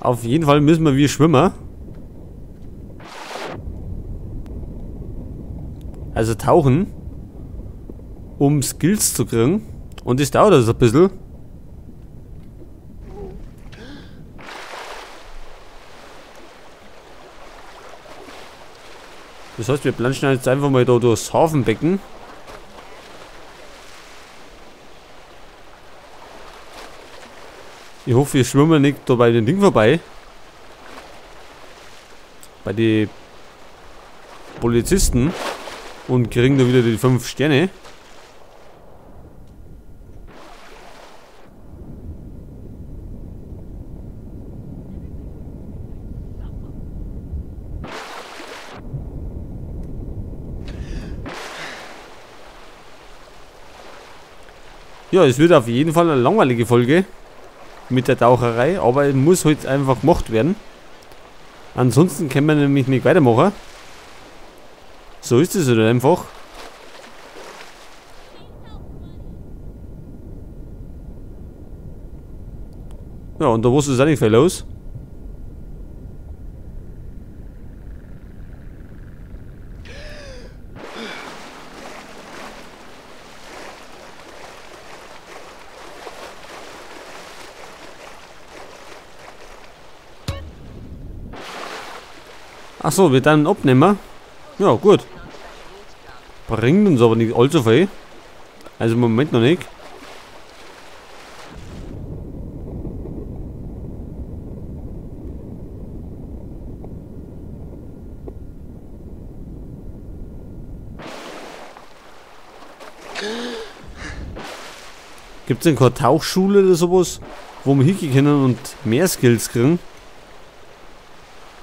Auf jeden Fall müssen wir wie schwimmen. Also tauchen. Um Skills zu kriegen. Und das dauert also ein bisschen. Das heißt, wir planschen jetzt einfach mal da durchs Hafenbecken. Ich hoffe, wir schwimmen nicht da bei dem Ding vorbei. Bei den Polizisten. Und kriegen da wieder die 5 Sterne. Ja, es wird auf jeden Fall eine langweilige Folge mit der Taucherei, aber es muss halt einfach gemacht werden. Ansonsten können wir nämlich nicht weitermachen. So ist es halt einfach. Ja, und da wusste es auch nicht viel los. Achso, wir dann abnehmen. Ja, gut. Bringt uns aber nicht allzu viel. Also im Moment noch nicht. Gibt es denn keine Tauchschule oder sowas, wo wir hingehen können und mehr Skills kriegen?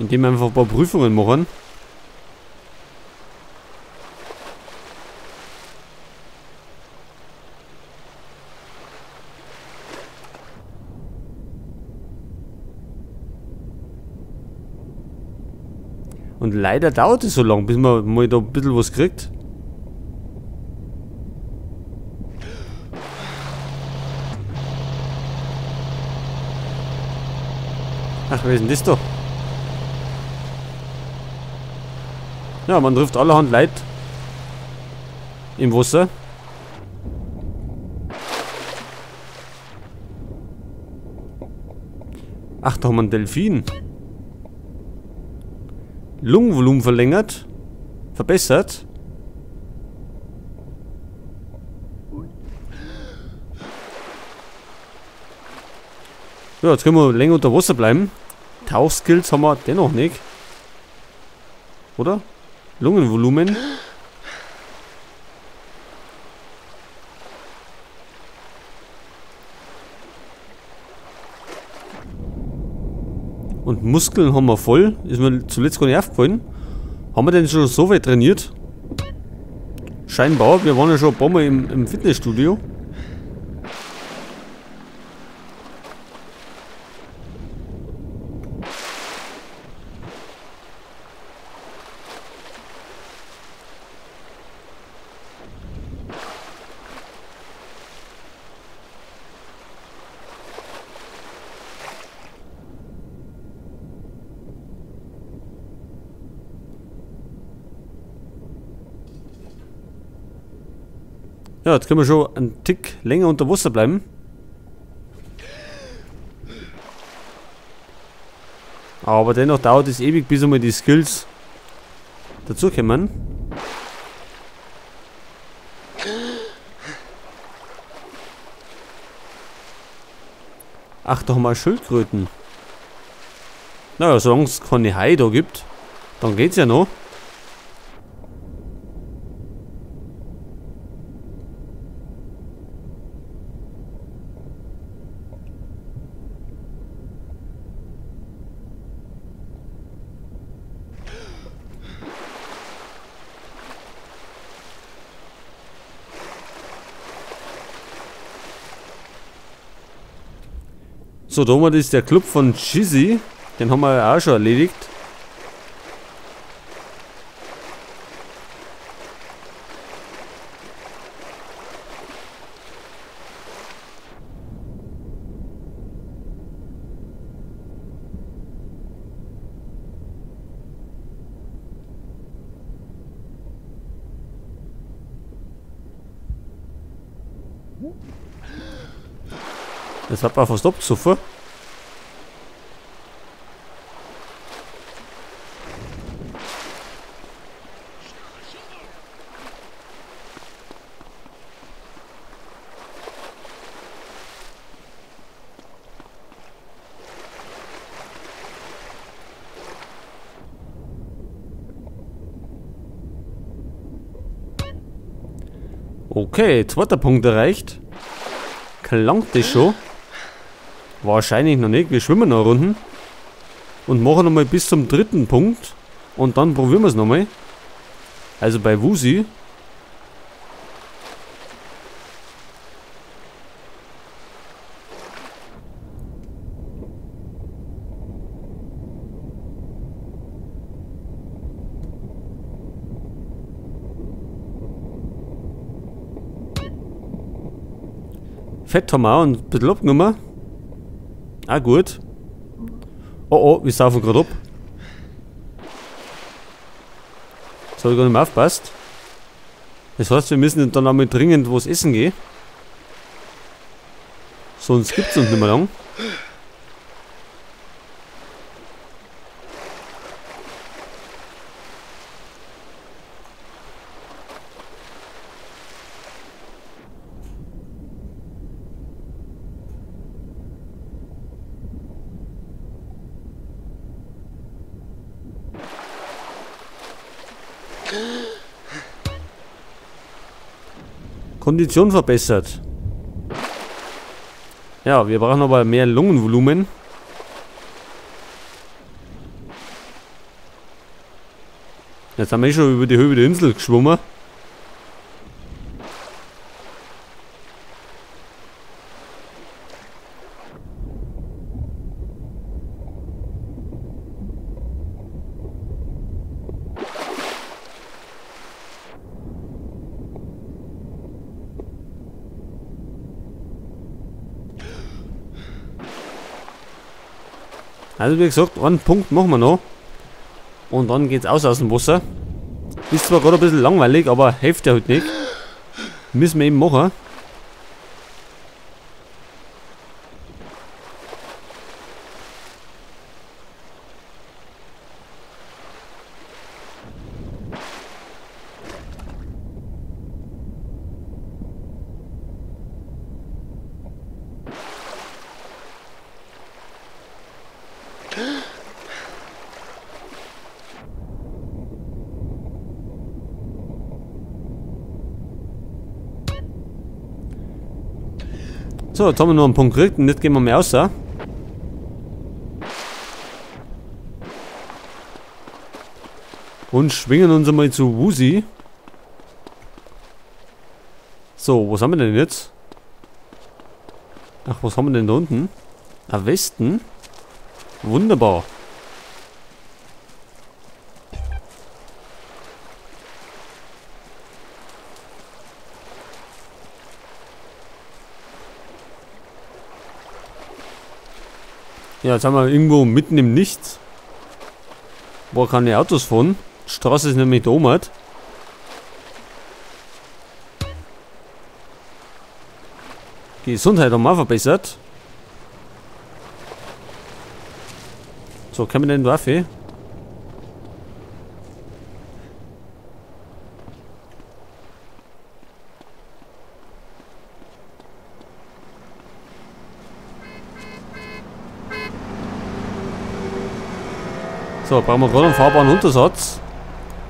Indem wir einfach ein paar Prüfungen machen. Und leider dauert es so lange, bis man mal da ein bisschen was kriegt. Ach, wer ist denn das da? Ja, man trifft allerhand Leid im Wasser. Ach, da haben wir einen Delfin. Lungenvolumen verlängert. Verbessert. Ja, jetzt können wir länger unter Wasser bleiben. Tauchskills haben wir dennoch nicht. Oder? Lungenvolumen. Und Muskeln haben wir voll. Ist mir zuletzt gar nicht aufgefallen. Haben wir denn schon so weit trainiert? Scheinbar. Wir waren ja schon ein paar Mal im Fitnessstudio. Ja, jetzt können wir schon einen Tick länger unter Wasser bleiben. Aber dennoch dauert es ewig, bis einmal die Skills dazukommen. Ach, da haben wir Schildkröten. Naja, solange es keine Haie da gibt, dann geht's ja noch. So, da oben ist der Club von Jizzy. Den haben wir ja auch schon erledigt. Das hat man fast abgesoffen. Okay, zweiter Punkt erreicht. Klangt das schon? Wahrscheinlich noch nicht. Wir schwimmen noch Runden. Und machen nochmal bis zum dritten Punkt. Und dann probieren wir es nochmal. Also bei Woozie. Fett haben wir auch ein bisschen abgenommen. Ah, gut. Oh, oh, wir saufen gerade ab. Das habe ich gar nicht mehr aufgepasst. Das heißt, wir müssen dann einmal dringend was essen gehen. Sonst gibt es uns nicht mehr lang. Kondition verbessert. Ja, wir brauchen aber mehr Lungenvolumen. Jetzt haben wir eh schon über die Höhe der Insel geschwommen. Also wie gesagt, einen Punkt machen wir noch. Und dann geht's aus dem Wasser. Ist zwar gerade ein bisschen langweilig, aber hilft ja halt nicht. Müssen wir eben machen. So, jetzt haben wir noch einen Punkt gekriegt und jetzt gehen wir mal raus. Und schwingen uns einmal zu Woozie. So, was haben wir denn jetzt? Ach, was haben wir denn da unten? Ah, Westen. Wunderbar. Ja, jetzt haben wir irgendwo mitten im Nichts. Wo keine Autos fahren. Die Straße ist nämlich da oben. Gesundheit haben wir verbessert. So, können wir denn da rauf? So, brauchen wir gerade einen fahrbaren Untersatz.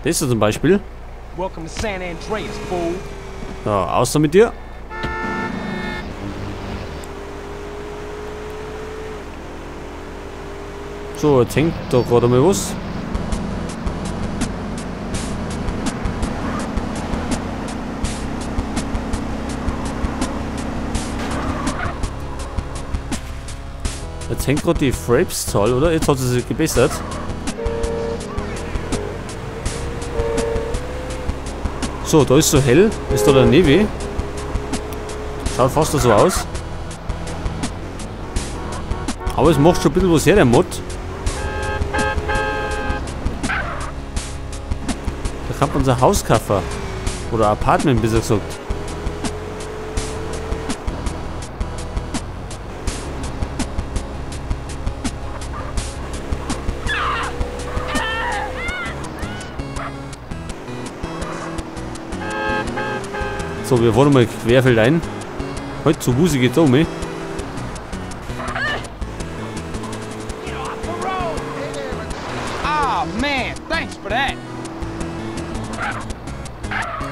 Das hier zum Beispiel. So, außer mit dir. So, jetzt hängt da gerade mal was. Jetzt hängt gerade die Frames-Zahl, oder? Jetzt hat sie sich gebessert. So, da ist so hell. Ist da der Nebel? Schaut fast so aus. Aber es macht schon ein bisschen was her, der Mod. Da kann man unser Haus kaufen. Oder Apartment, besser gesagt. So, wir fahren mal querfeldein. Heute zu Buße geht's um, eh?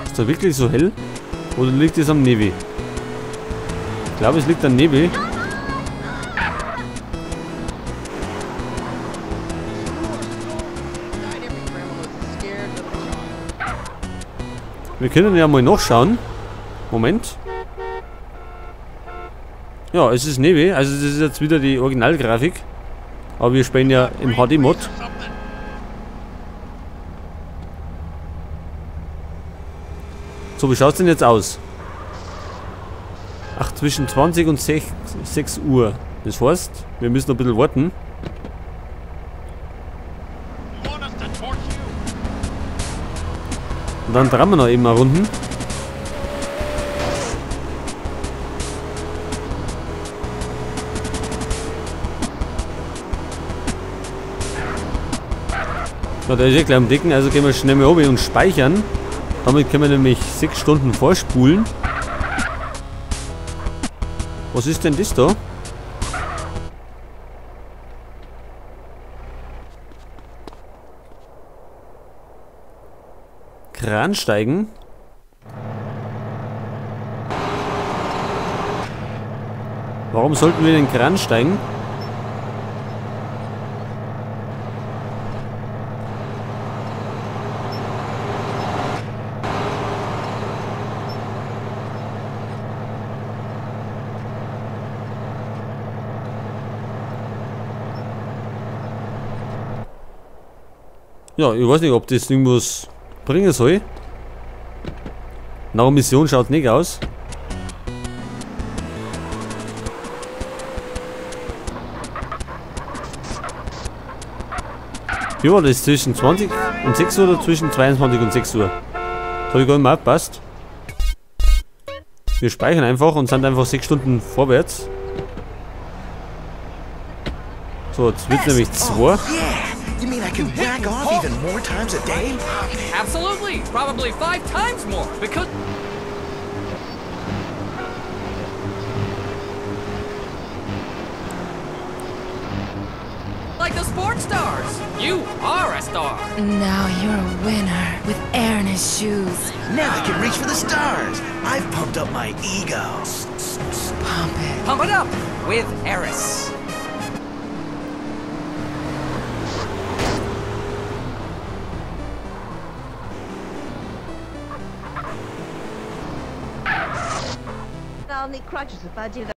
Ist da wirklich so hell? Oder liegt es am Nebel? Ich glaube, es liegt am Nebel. Wir können ja mal nachschauen. Moment. Ja, es ist Nebel. Also das ist jetzt wieder die Originalgrafik. Aber wir spielen ja im HD-Mod. So, wie schaut es denn jetzt aus? Ach, zwischen 20 und 6 Uhr. Das heißt, wir müssen noch ein bisschen warten. Und dann dran wir noch eben mal Runden. Ja, der ist eh gleich am Dicken, also gehen wir schnell mal oben und speichern. Damit können wir nämlich 6 Stunden vorspulen. Was ist denn das da? Kransteigen. Warum sollten wir den Kran steigen? Ja, ich weiß nicht, ob das irgendwas bringen soll. Nach einer Mission schaut nicht aus. Ja, das ist zwischen 20 und 6 Uhr oder zwischen 22 und 6 Uhr. Das habe ich gar nicht mehr aufgepasst. Wir speichern einfach und sind einfach 6 Stunden vorwärts. So, jetzt wird es nämlich 2. You mean I can whack off even more times a day? Absolutely, probably 5 times more because like the sports stars. You are a star. Now you're a winner with air in his shoes. Now I can reach for the stars. I've pumped up my ego. Pump it. Pump it up with Eris. I'll need crutches if I do that.